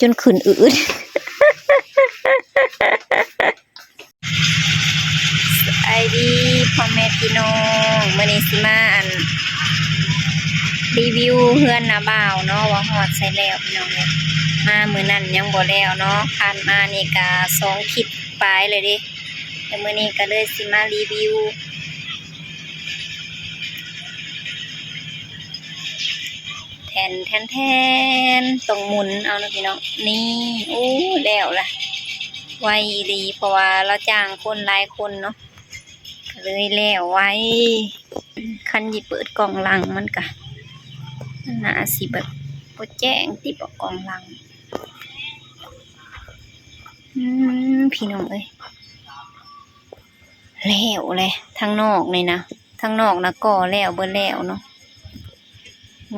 ຈົນຂຶ້ນອືດ. ສະບາຍດີພໍ່ແມ່ພີ່ນ້ອງ ມື້ນີ້ຊິມາ ອັນ ຣີວິວເຮືອນນ້າບ່າວເນາະ ວ່າຮອດໃສແລ້ວພີ່ນ້ອງເອີຍ. ມາມື້ນັ້ນຍັງບໍ່ແລ້ວເນາະ ຜ່ານມານີ້ກະສອງທິດປາຍເລີຍເດ້ ແຕ່ມື້ນີ້ກະເລີຍຊິມາຣີວິວ. ແທນ ແທນ ແທນ ຕ້ອງໝູນເອົາເນາະພີ່ນ້ອງ. ນີ້ ໂອ້ ແລ້ວລະ ໄວອີ່ຫຼີ ເພາະວ່າລາວຈ້າງຄົນຫຼາຍຄົນເນາະ ກະເລີຍແລ້ວໄວ. ຄັນຊິເປີດກ້ອງຫຼັງມັນກະໜ້າຊິແບບບໍ່ແຈ້ງຕິ ເປີດກ້ອງຫຼັງ. ອືມ ພີ່ນ້ອງເອີຍ ແລ້ວແຫຼະ ທາງນອກນີ້ນະ ທາງນອກນະກໍ່ແລ້ວເບິດແລ້ວເນາະ.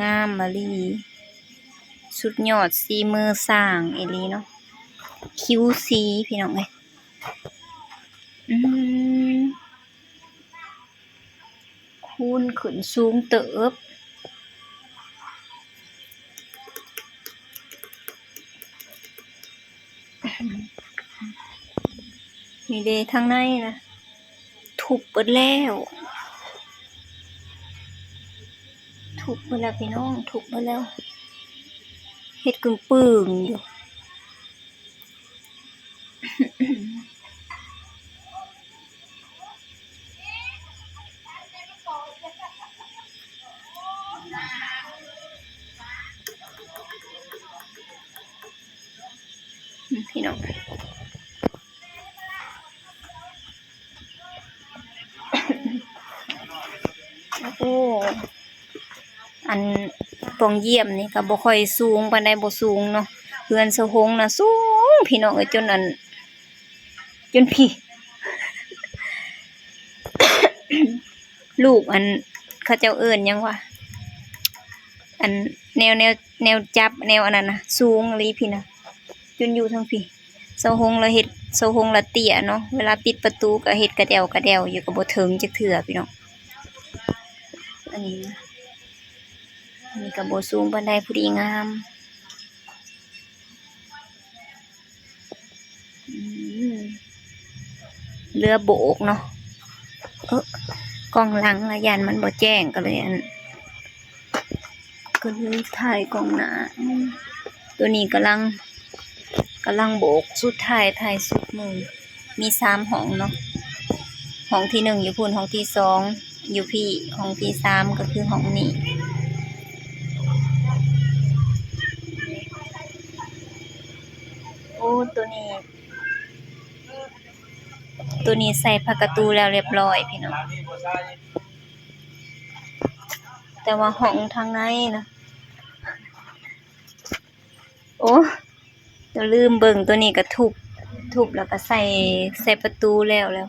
ງາມມະລີ ສຸດຍອດສີມືຊ່າງອີ່ຫຼີເນາະ. ຄິວຊີ ພີ່ນ້ອງເອີຍ ອືມ ຄູນຂຶ້ນສູງເຕີບ. ນີ້ເດ້ ທາງໃນນະ ທຸບເບິດແລ້ວ ທຸບເບິດແລ້ວພີ່ນ້ອງ ທຸບເບິດແລ້ວ ເຮັດກຶ່ງປຶ້ງຢູ່. ອືມ ພີ່ນ້ອງ ໂອ້ ອັນປ່ອງຢ້ຽມນີ້ກະບໍ່ຄ່ອຍສູງປານໃດ ບໍ່ສູງເນາະ. ເຮືອນຊາວຫົງນະສູງ ພີ່ນ້ອງເອີຍ ຈົນອັນ ຈົນພີ້ ລູກອັນ ເຂົາເຈົ້າເອີ້ນຫຍັງວະ ອັນແນວ ແນວ ແນວຈັບແນວອັນນັ້ນນະ ສູງອີ່ຫຼີພີ້ນະ ຈົນຢູ່ທາງພີ້. ເສົາໂຮງລະເຮັດ ເສົາໂຮງລະເຕ້ຍເນາະ ເວລາປິດປະຕູກະເຮັດກະແດວກະແດວຢູ່ ກະບໍ່ເຖິງຈັກເທື່ອພີ່ນ້ອງ. ອັນນີ້ນະ ອັນນີ້ກະບໍ່ສູງປານໃດ ພໍດີງາມ. ອືມ ເຫຼືອໂບກເນາະ ເອີ ກ້ອງຫຼັງລະຢ້ານມັນບໍ່ແຈ້ງ ກະເລີຍອັນ ກະເລີຍຖ່າຍກ້ອງໜ້າ. ອືມ ໂຕນີ້ກຳລັງ ກຳລັງໂບກສຸດທ້າຍ ທ້າຍສຸດມື ມີສາມຫ້ອງເນາະ ຫ້ອງທີໜຶ່ງຢູ່ພຸ້ນ ຫ້ອງທີສອງຢູ່ພີ້ ຫ້ອງທີສາມກະຄືຫ້ອງນີ້. ໂອ້ ໂຕນີ້ ໂຕນີ້ໃສ່ພະກະຕູແລ້ວລຽບລ້ອຍພີ່ນ້ອງ ແຕ່ວ່າຫ້ອງທາງໃນນະ ໂອ້ ລືມເບິ່ງ ໂຕນີ້ກະທຸບ ທຸບແລ້ວກະໃສ່ ໃສ່ປະຕູແລ້ວ ແລ້ວ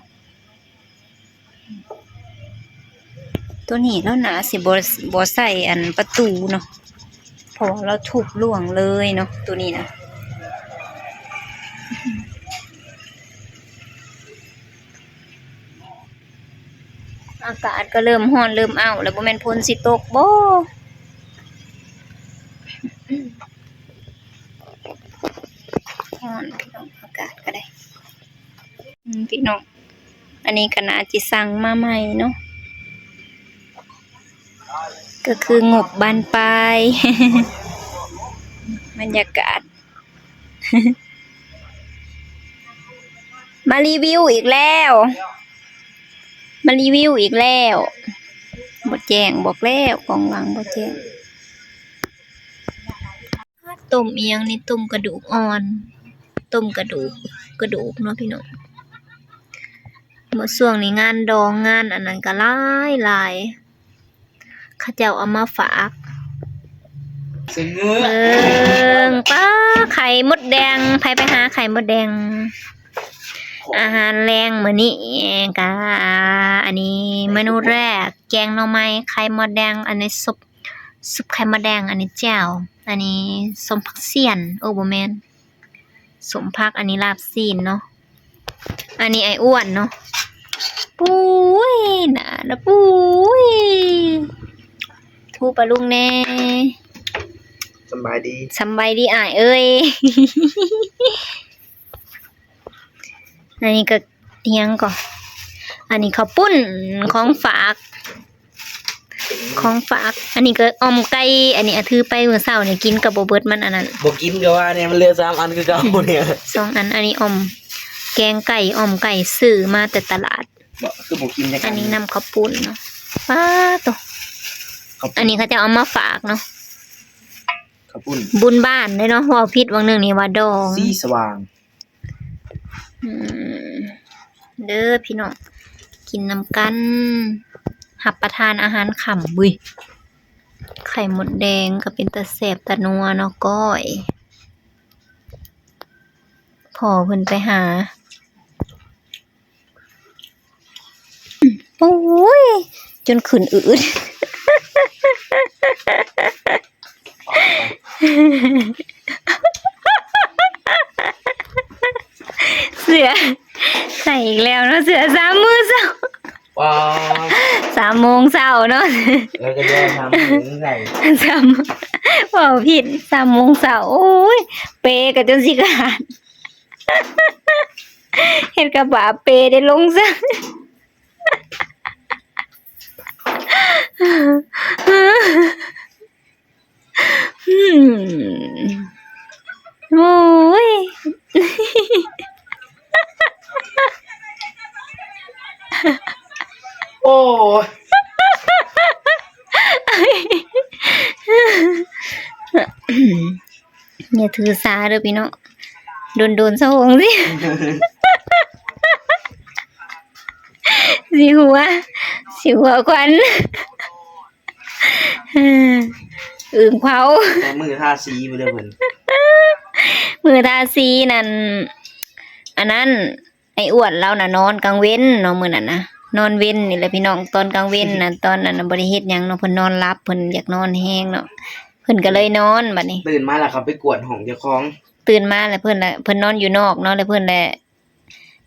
ໂຕນີ້ລາວໜ້າຊິບໍ່ ບໍ່ໃສ່ອັນປະຕູເນາະ ເພາະວ່າລາວທຸບລ່ວງເລີຍເນາະ ໂຕນີ້ນະ. ອາກາດກະເລີ່ມຮ້ອນເລີ່ມອ້າວແລ້ວ ບໍ່ແມ່ນຝົນຊິຕົກບໍ? ຮ້ອນພີ່ນ້ອງ ອາກາດກະໄດ້ ອືມ ພີ່ນ້ອງ ອັນນີ້ກະໜ້າຊິສັ່ງມາໃໝ່ເນາະ ກະຄືງົບບານປາຍ ບັນຍາກາດ ມາຣີວິວອີກແລ້ວ ມາຣີວິວອີກແລ້ວ ບໍ່ແຈ້ງ ບອກແລ້ວ ກ້ອງຫຼັງບໍ່ແຈ້ງ. ຕົ້ມອີ່ຫຍັງນີ້ ຕົ້ມກະດູກອ່ອນ ຕົ້ມກະດູກ ກະດູກເນາະພີ່ນ້ອງ. ເມື່ອຊ່ວງນີ້ງານດອງງານອັນນັ້ນກະຫຼາຍໆ ເຂົາເຈົ້າເອົາມາຝາກ ເບິ່ງ ປ້າ ໄຂ່ມົດແດງ ໃຜໄປຫາໄຂ່ມົດແດງ. ອາຫານແລງມື້ນີ້ກະ ອັນນີ້ເມນູແລກ ແກງໜໍ່ໄມ້ໄຂ່ມົດແດງ ອັນນີ້ຊຸບ ຊຸບໄຂ່ມົດແດງ ອັນນີ້ແຈ່ວ ອັນນີ້ສົ້ມຜັກຊຽນ ໂອ້ ບໍ່ແມ່ນ ສົ້ມຜັກ ອັນນີ້ລາບຊີ້ນເນາະ ອັນນີ້ອ້າຍອ້ວນເນາະ. ປຸ້ຍ ໜ້ານະ ປຸ້ຍ ທູປາລຸງແດ່. ສຳບາຍດີ ສຳບາຍດີອ້າຍເອີຍ. ອັນນີ້ກໍ ອີ່ຫຍັງກໍ ອັນນີ້ເຂົ້າປຸ້ນຂອງຝາກ ຂອງຝາກ. ອັນນີ້ກໍອ່ອມໄກ່ ອັນນີ້ອາຖືໄປມື້ເຊົ້ານີ້ ກິນກໍບໍ່ເບິດ ມັນອັນນັ້ນ ບໍ່ກິນກໍວ່າແດ່ ມັນເຫຼືອສາມອັນຄືເກົ່ານີ້ ສອງອັນ. ອັນນີ້ອ່ອມແກງໄກ່ ອ່ອມໄກ່ ຊື້ມາແຕ່ຕະຫຼາດ. ບໍ່ ຄືບໍ່ກິນຈັກອັນ. ອັນນີ້ນ້ຳເຂົ້າປຸ້ນເນາະ. ປາໂຕ ເຂົ້າປຸ້ນ ອັນນີ້ເຂົາເຈົ້າເອົາມາຝາກເນາະ. ເຂົ້າປຸ້ນ ບຸນບ້ານເດ້ເນາະ. ເວົ້າຜິດຫວ່າງໜຶ່ງນີ້ວ່າດອງ ສີສະຫວ່າງ. ອືມ ເດີພີ່ນ້ອງ ກິນນຳກັນ ຮັບປະທານອາຫານຄ່ຳ. ອຸ້ຍ ໄຂ່ມົດແດງກໍເປັນຕາແຊບຕານົວເນາະ ກ້ອຍ. ພໍ່ເພິ່ນໄປຫາ ໂອ້ຍ ຈົນຂຶ້ນອືດ. ເສື້ອໃສ່ອີກແລ້ວເນາະ ເສື້ອສາມມື້ເຊົ້າ. ວ້າວ ສາມໂມງເຊົ້າເນາະ. ເອີ ກໍໄດ້ສາມໂມງໃສ່ ສາມ ເວົ້າຜິດ ສາມໂມງເຊົ້າ. ໂອ້ຍ ເປກໍຈົນຊິຂາດ ເຮັດກະບາເປໄດ້ລົງຊະ. ອືມ ໂອ້ຍ ໂອ້ຍ ຢ່າຖືສາເດີພີ່ນ້ອງ ດົນໆ ສະຫອງຊິ ຊິຫົວ ຊິຫົວຄວັນ ອຶ່ງເຜົາ ແຕ່ມື້ທາສີບໍ່ໄດ້ເພິ່ນ ມື້ທາສີນັ້ນ ອັນນັ້ນ ໄອ້ອ້ວນລາວນະນອນກາງເວັນເນາະ ມື້ນັ້ນນະ ນອນເວັນນີ້ແຫຼະພີ່ນ້ອງ. ຕອນກາງເວັນນະ ຕອນນັ້ນນະບໍ່ໄດ້ເຮັດຫຍັງເນາະ ເພິ່ນນອນຫຼັບ ເພິ່ນຢາກນອນແຮງເນາະ ເພິ່ນກໍເລີຍນອນ. ບັດນີ້ຕື່ນມາແລ້ວເຂົ້າໄປກວດຫ້ອງເຈົ້າຂອງ ຕື່ນມາແລ້ວເພິ່ນລະ ເພິ່ນນອນຢູ່ນອກເນາະ ແລ້ວເພິ່ນແລະ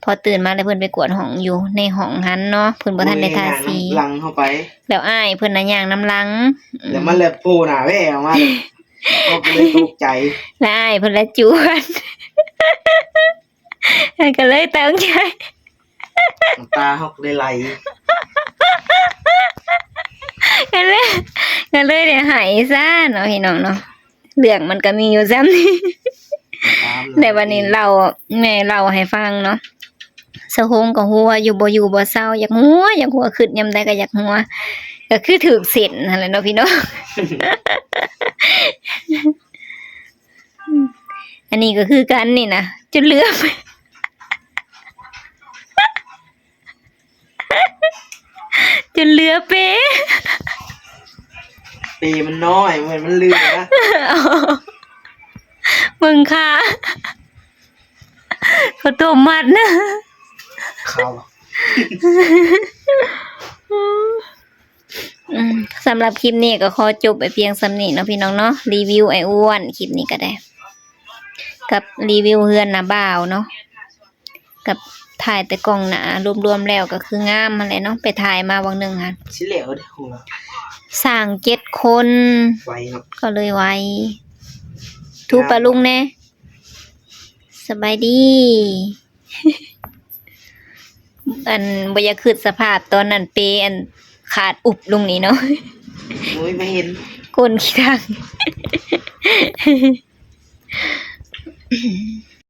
ພໍຕື່ນມາແລ້ວເພິ່ນໄປກວດຫ້ອງຢູ່ໃນຫ້ອງຫັ້ນເນາະ ເພິ່ນບໍ່ທັນໄດ້ທາສີ ໂອ້ຍ ຍ່າງນຳຫຼັງເຮົາໄປ ແລ້ວອ້າຍເພິ່ນນະຍ່າງນຳຫຼັງ ແລ້ວມັນແລະໂຜ່ໜ້າແວ່ອອກມາ ເຮົາກໍເລີຍຕົກໃຈ ແລ້ວອ້າຍເພິ່ນລະຈວດ ເພິ່ນກໍເລີຍຕົກໃຈ ນ້ຳຕາເຮົາກໍເລີຍໄຫຼ ກໍເລີຍ ກໍເລີຍໄດ້ໄຫ້ຊະເນາະ ພີ່ນ້ອງເນາະ. ເລື່ອງມັນກໍມີຢູ່ສ່ຳນີ້ ແຕ່ບັດນີ້ເລົ່າ ແມ່ເລົ່າໃຫ້ຟັງເນາະ ສະໂຮງກໍຫົວຢູ່ ບໍ່ຢູ່ບໍ່ເຊົາ ຢາກຫົວ ຢາກຫົວ ຄຶດຍາມໃດກໍຢາກຫົວ ກໍຄືຖືກເສັ້ນຫັ້ນແຫຼະເນາະພີ່ນ້ອງ. ອັນນີ້ກໍຄືກັນນີ້ນະ ຈົນເຫຼືອ ຈົນເຫຼືອເປ ເປມັນນ້ອຍ ມັນ ມັນເຫຼືອ ເບິ່ງຄ່າ ເຂົ້າຕົ້ມມັດນະ ເຂົ້າ ອືມ ສຳລັບຄລິບນີ້ກໍຂໍຈົບໄວ້ພຽງສ່ຳນີ້ເນາະ ພີ່ນ້ອງເນາະ ຣີວິວອ້າຍອ້ວນ ຄລິບນີ້ກໍໄດ້ ກັບຣີວິວເຮືອນນ້າບ່າວເນາະ. ກັບຖ່າຍແຕ່ກ້ອງໜ້າ ລວມໆແລ້ວກໍຄືງາມຫັ້ນແຫຼະເນາະ ໄປຖ່າຍມາຫວ່າງໜຶ່ງຫັ້ນ ຊິແລ້ວເດ້ຂອງລາວ ສ້າງເຈັດຄົນ ໄວເນາະ ກໍເລີຍໄວ. ຖູປາລຸງແດ່ ສະບາຍດີ. ອັນ ບໍ່ຢາກຄຶດສະພາບຕອນນັ້ນ ເປອັນຂາດອຸບລົງນີ້ເນາະ ໂອ້ຍ ມາເຫັນ ກົ້ນຂີ້ດັງ. ອືມ